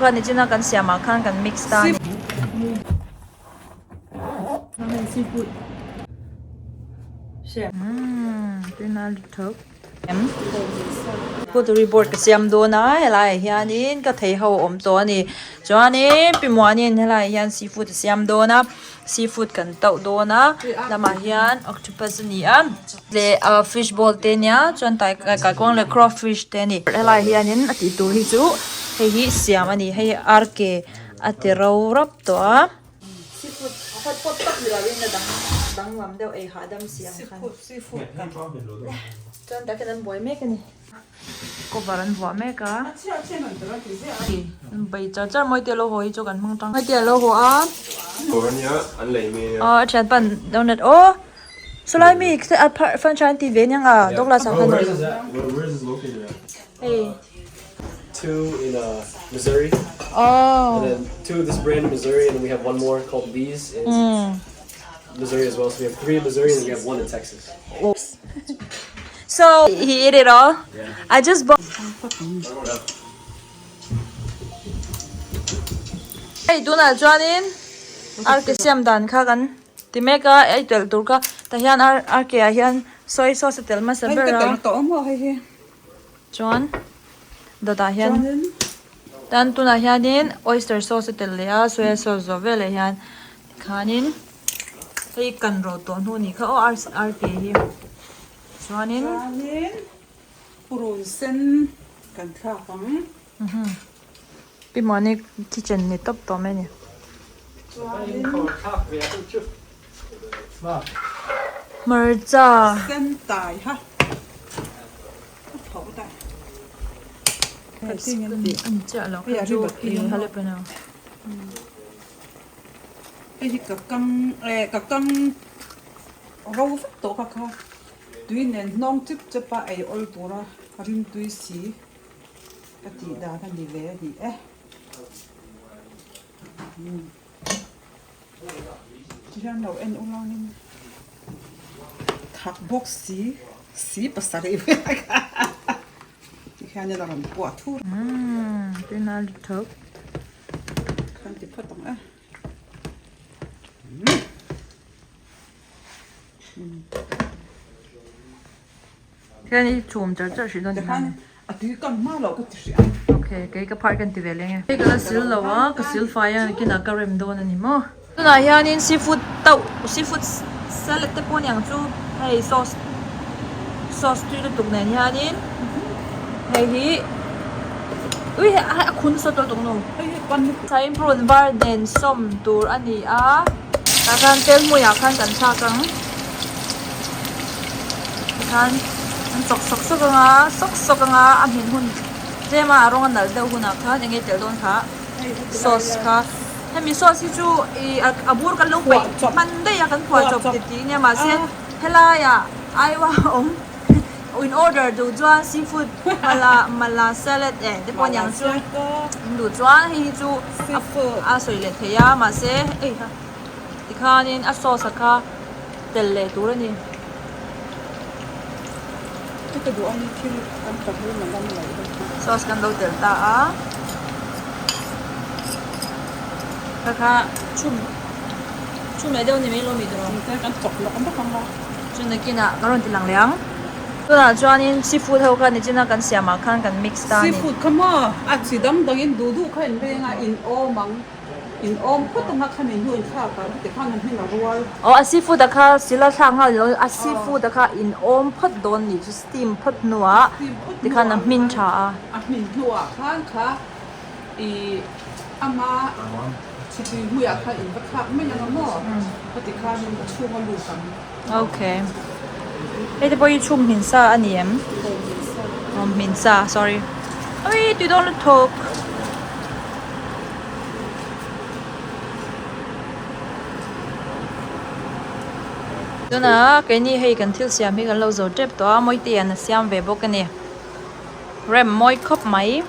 Khan nichina kan siamah khan kan mix ta a ni. Pottery board ka siam dawn a helaiah hianin ka thei ho a awm tawh a ni chuanin pi muanin helaiah hian seafood a siam dawn a seafood kan tauh dawn a lamah hian octopus a ni a leh ah fish ball te ania chuan tai kaikuang leh crawfish te a ni helaiah hianin a tih tur hi chu hei hi siam a ni hei ar ke a ti ro rap tawh a. Seafood hot pot tak ni lovin a dang danglam deuh ei hahdam si ang khan. Seafood kan Chuan tah khian an buai mek a ni. Cover an vuah mek a. An bei char char mawi te a lo haw hi chu kan hmang tang. Mawi te a lo haw a. Aw a thian pan donut aw sawlai mi a phar function an ti ve aniang a Douglas ah khan. Hei. Two in uh Missouri. Oh. And then two of this brand in Missouri and then we have one more called Lee's in mm. Missouri as well. So we have three in Missouri and we have one in Texas. So he ate it all? Yeah. I just bought Hei tunah chuanin ar ke siam dan kha kan ti mek a ei tel tur kha tah hian ar ar ke ah hian soy sauce a tel hmasa ber a Chuan dawtah hian tan tunah hianin oyster sauce a tel leh a soya sauce zawh veleh hian tikhanin hei kan rawh tawh hnu anih kha aw ar ar ke hi chuanin Chuanin purun sen kan thlak ang. Pi Muani kitchen ni tawp tawh mai a ni. Chuanin Hmarcha. Sen tai ha. A pho ta. Ka ting an ti. An chiah lo kha chu i jalapeno. Hei hi ka kang eh ka kang ro vek tawh kha kha tui nen hnawng chip chep a ei awl tura rim tui si. Ka tih dan a ni ve a ni e. Tihian lo en ulangin thak bawk si si pasarih vel a kha tihian a rawn puah thur. Umm tuna thawk. Khan ti phawt ang e. Hian i chhum char char hrih dawn tihna a ni. A tui kan hma loh ka ti hrih ang. Ok, kei ka phar kan ti ve leng e. Hei ka la sil lo a, ka sil fai a nakinah ka rem dawn a ni maw. Tunah hianin seafood tauh, seafood salad te pawh a ni ang chu hei sauce sauce tui lutuk nen hianin hei hi ui hei a khun nasa tawh lutuk nu. Sain prune var nen sawm tur a ni a. Tah khan tel hmuiah khan kan thlak ang tikhan an chawk sawk sawk ang a sawk sawk ang a a hmin hun tlem a a rawng a nalh deuh hunah khan eng nge telh dawn kha sauce kha hemi sauce hi chu ih a bur kan lo peih hman daih a kan phuah chawp ti tih nia mahse helaiah aiwa awm. In order duh chuan seafood mala mala salad eh te pawh aniang chu in duh chuan hei hi chu a sawi leh thei a mahse hei kha tikhanin a sauce a kha tel leh tur a ni. Sauce kan lo tel ta a kha kha chhum chhum leh deuh a ni mai lo mi tawh chu nakinah ka rawn ti lang leh ang tunah chuanin seafood ho kha nichina kan siamah khan kan mix ta a ni. Seafood kha maw a chi dang dangin duh duh kha in veng a in awm ang in awm phawt anga kha min hnu in thlak ang ti khan an hming a rual. Aw a seafood a kha sila thlak nghal lo a seafood a kha in awm phawt dawn ni chu steam phawt hnuah tikhan a hmin tha a. A hmin hnuah khan kha i ama chhipui hmuiah khan in va thlak mai ang a maw heti khanin a chhung a lut ang. Okay. Hei te pawh hi chhum hmin sa a ni em? Awm hmin sa sorry. Ui tui dawn lutuk. Tunah keini hei kan thil siam hi kan lo zo tep tawh a Mawitea'n a siam ve bawk a ni. Rem mawi khawp mai.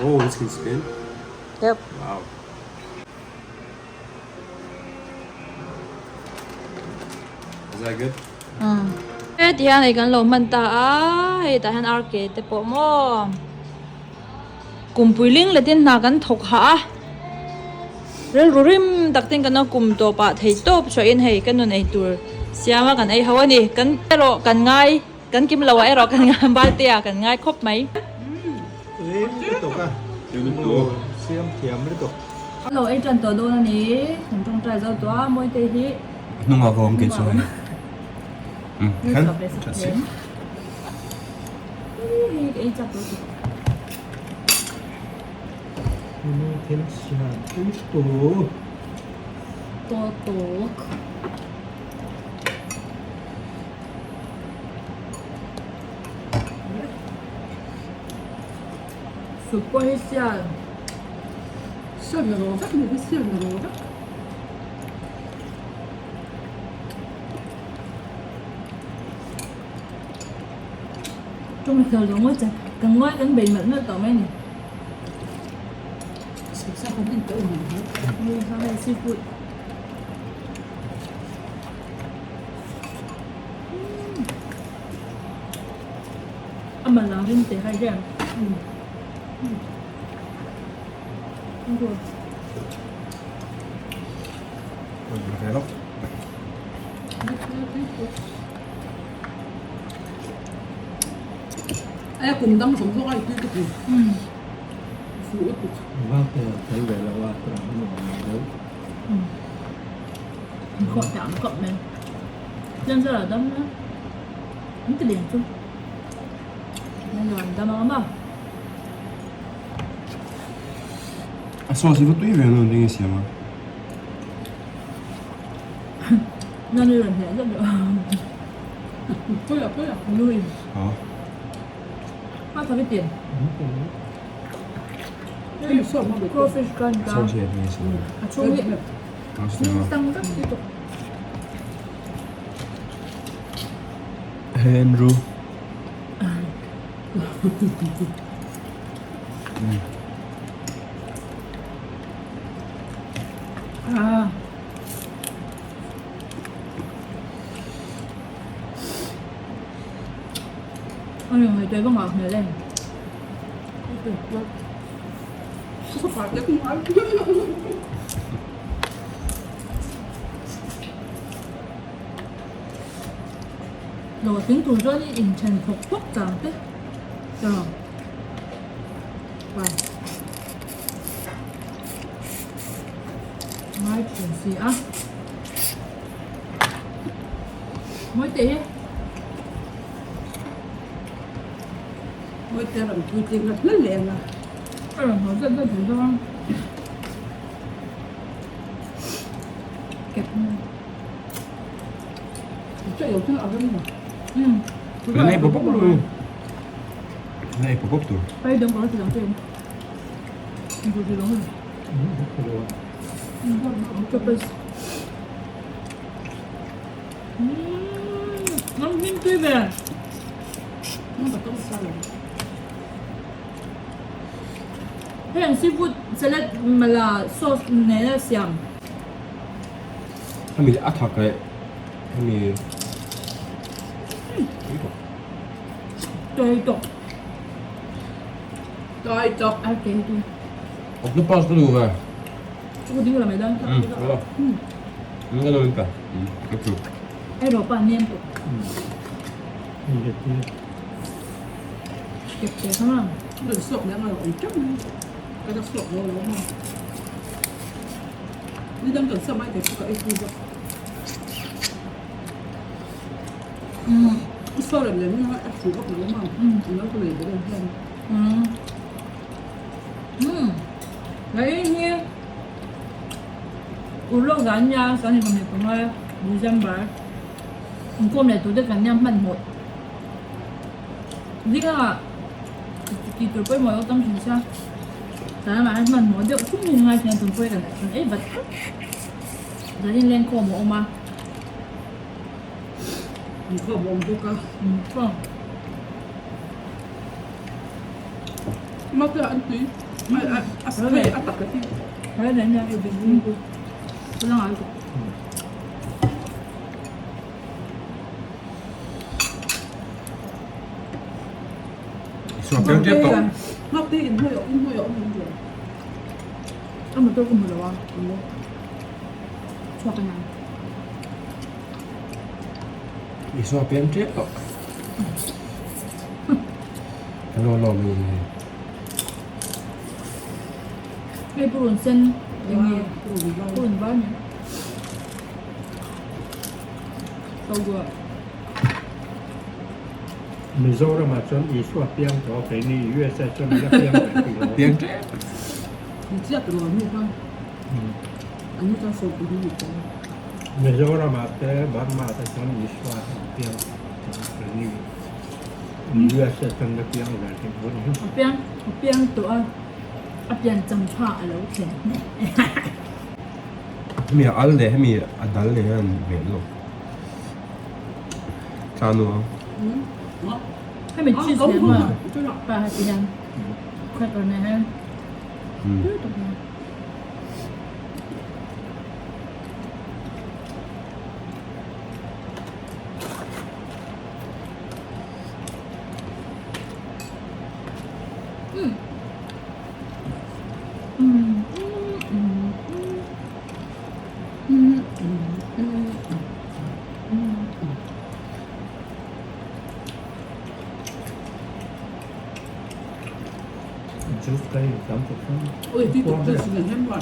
Oh, this can spin? Yep. Wow. Is that good? Mm. Tihian hei kan lo hman ta a, hei tah hian RK te pawh maw kumpui ling letin hna kan thawk hah a, rilru rim tak ten kan lo kum tawp ah thei tawp chhuahin hei ka nun ei tur siam a kan ei ho a ni, kan erawh kan ngai kan kim lo ah erawh kan ngai balte ah kan ngai khawp mai. Lo ei tan tawh dawn a ni, kan tawngtai zo tawh a Mawite hi. Hnungah ka awm kei chu hei. Khan tha si. Ei chak lo chu. Thil siam tui tu. To tok. Suk pawh hi sial. Sial na ro vek ni hi sial na ro vek. Tawng hlauh lo ngawt che, kan ngawi kan bei melh melh tawh mai a ni. Seafood. A man ang rim te kha i hriat ang. Ai kum dang zawng zawng ai tui ka ti. Fu lutuk. Vang te tel ve lo a tura hmun awm ang deuh. Khawp te ang khawp mai. Tlem zara dam na. An ti lian chu. Nan rawn dam ang a. A sauce hi va tui ve ang ding a siam a. Nan i rawn hneh zet reuh. Pui a pui a. Lui. Ha. Ha tha vitin. Hei sauce ma be. Crawfish kan ka. Sauce hi a ding a siam a. A chhung hi. Tang vek lutuk. Hey Andrew. Ah. Ôi người chơi có ngọt nữa lên. Lo tiếng tur chuan i inthen thawk thawk chang te chuan wow ngai thin si a mawi teh hi mawi te rawn tui tling rat hle ang a a rawn haw zet zet thei dawn a kep Nei pawp pawp lu. Nei pawp pawp tur. Pai dang ko ti dang te. Ku ti dang. Octopus. Ngon hmin tui ve. Heng seafood salad mala sauce nena siam. Hemi a thak leh hemi Tui tawk. Tui tawk. A tui tui. Octopus ka duh ve. Chu ka ding la mai dan. Ka lo in pe. Ka chu. Ai ro pa nem tawk. Kep te kha ma. Đừng sọc nữa mà ông chắc nữa. Cái đó sọc nó nó mà. Ni dang kan samai te ka ei tu zawk. Saw lem lem hi a fu vak lo ma. Lo ka nei ber hian. Hei hi Urlawk zan nia san hi pahnih panga December inkhawm leh tur te kan nia hmanhmawh zingah tih tur pawimawh lo tam thin sia. Tah lamah hian hmanhmawh deuh thum hi ngai thei a tun pawh hi kan ei vat vat zan in lengkhawm a awm a. Inkhawm a awm bawk a. Inkhawm. Mate an tui a hei a tak a hi. Hei nen hian i bing bing chu ka la ngai tawh. Chhuak piang tep tawh. Ngak te in hnuai in hnuai a awm em ve. A motor ka hmu lo a. Chhuak a niang. Isua piang tep tawh. Kan lo lawm i. Hei purun sen eng nge? Purun var ni. Mizoram ah chuan Isua piang tawh a keini USA chuan a la piang reng tih lo. Piang tep. Chiat rual mi kha. An ni chuan sawm pahnih ni tawh. Mizoram ah te Burma te chuan Isua piang tawh a keini USA chuan la piang ve tih lo ni. A piang a piang tawh a a pian cham pha a lo thlen. Hemi a al leh hemi a dal leh hian hmel lo. Tla nu ang. Hemi cheese leh maw pa ha ti hian cracker nen hian tui tak mai. Juice ka in tam tuk thung. Oi ti tuk juice ngan hem wa.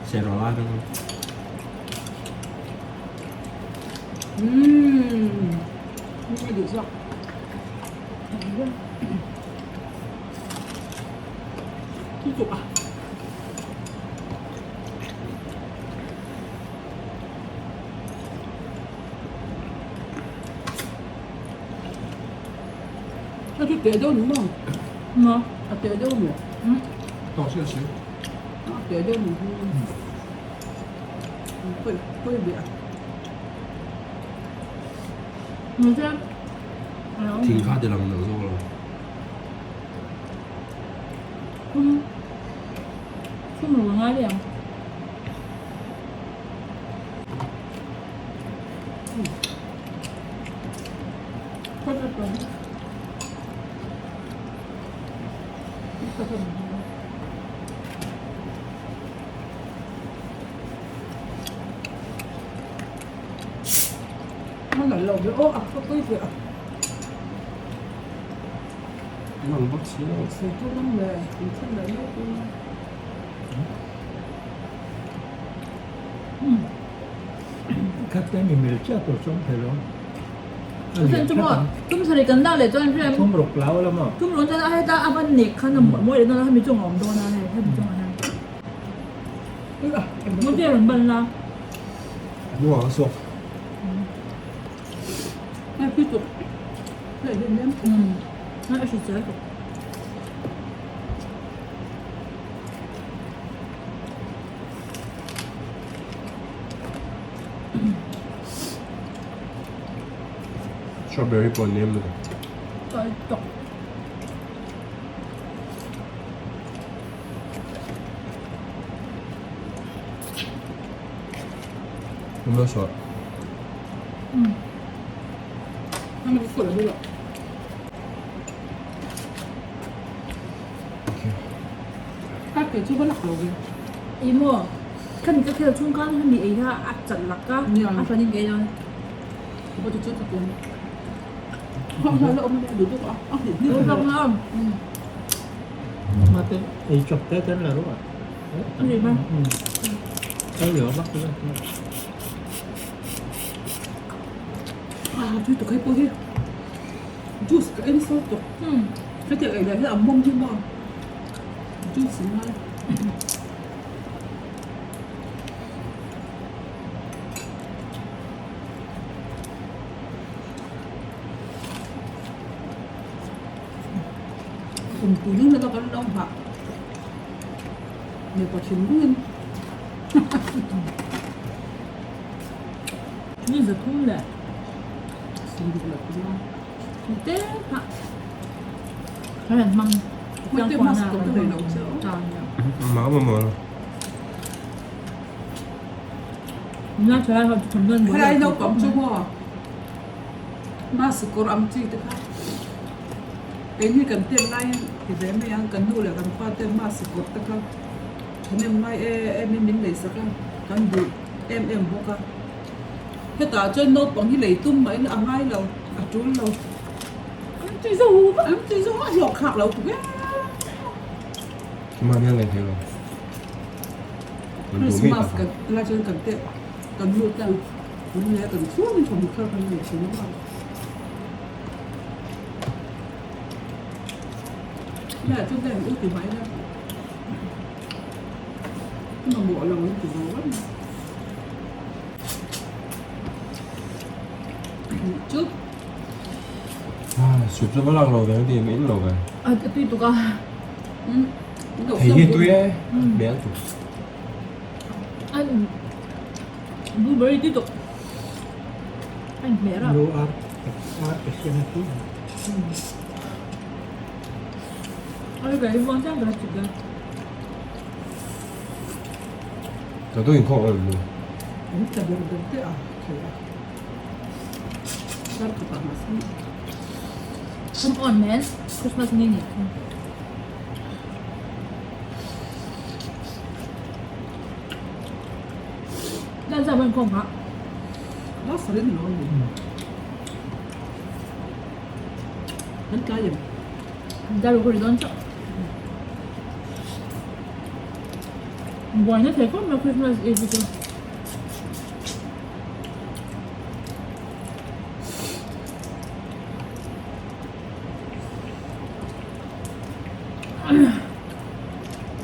Sẽ rõ la đúng không? Nghe được chưa? Tiếp tục à? Nó cứ kể đâu đúng không? Maw? À kể đâu nhỉ? Tawk siah si. À kể đâu mình quay quay về à? Thing kha ti lang deuh zawk lo. Thum ru ngai le ang. Nó lại lẩu với ô à, có quay về à? Nang bak si lo. Sửa thuốc lắm nè, mình không lấy nước luôn. Khat te mi mil chiah tur chuan thei lo. Chuan chu maw tum sarih kan lak leh chuan hriam Thum ruk lau la maw. Thum ruk chuan a heta a van nek khan a mawi leh dawn a hemi chung a awm dawn a hei hemi chung ah hian. Mawi a rawn ban la. Nuam a suak. A hrisel tuk. Strawberry pawh an nem lo. Tawi tuk. Awm lo suah. Ih maw khami ka khel chhung khan hemi ei kha a chat lak a a hranin ka ei dawn. Mate ei chawp te ten la ru a. Ni ma. Ei leh vak lo. À, tui tuk hei pawh hi juice ka en so tuk. Hetiang ei leh hi a mawm hi maw juice in ngai. Kum tui lung leh kan lo nghah mipa thinlungin. Ni zathum leh Sing duh loh pawh. Te phah. Kan han hmang chiang kual na kan hmang ta nia. Nula thalai ho chu thawmhnaw an buai Helai lo naupang chu maw mask kawr ang chi te kha keini kan tet laiin ti ve mai ang kan nu leh kan pa ten mask kawr te kha thahnem ngai em em in min lei sak a kan duh em em bawk a hetah chuan naupang hi lei tum mah ila a ngai lo a tul lo an ti zo an ti zo a hlawk thlak lo tuk em. Christmas kan lai chuan kan te kan nu te kan leh kan chhungin thawmhnaw thar kan nei thin a helaiah chuan ka u ti mai ila ka mamawh lo an ti zo vek mai chu. Soup chu va lak lo ve ang ti in lo ve. A tui tuk a. Thei hi tui e bel tuk. An blueberry tui tuk. An hmeh rap. Lu ar ar ka siam a tui. Ai ka hi muang chiang ka chip da. Ka tu in khawk em lu. An tla ber ber te a thei a. Kar khat ah mahse. Come on man, Christmas ni ni. Dan sa ban khom ha. Ba sarin lo ni. Kan tlai em. Dar ko ri don cha. Buai na thei khawp mai Christmas Eve hi chu.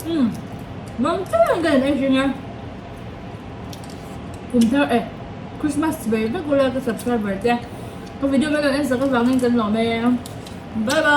Umm mang chiah ka in ei hring a kum thar eh Christmas ve vek ula ka subscriber te ka video min rawn en sak avangin kan lawm e bye bye.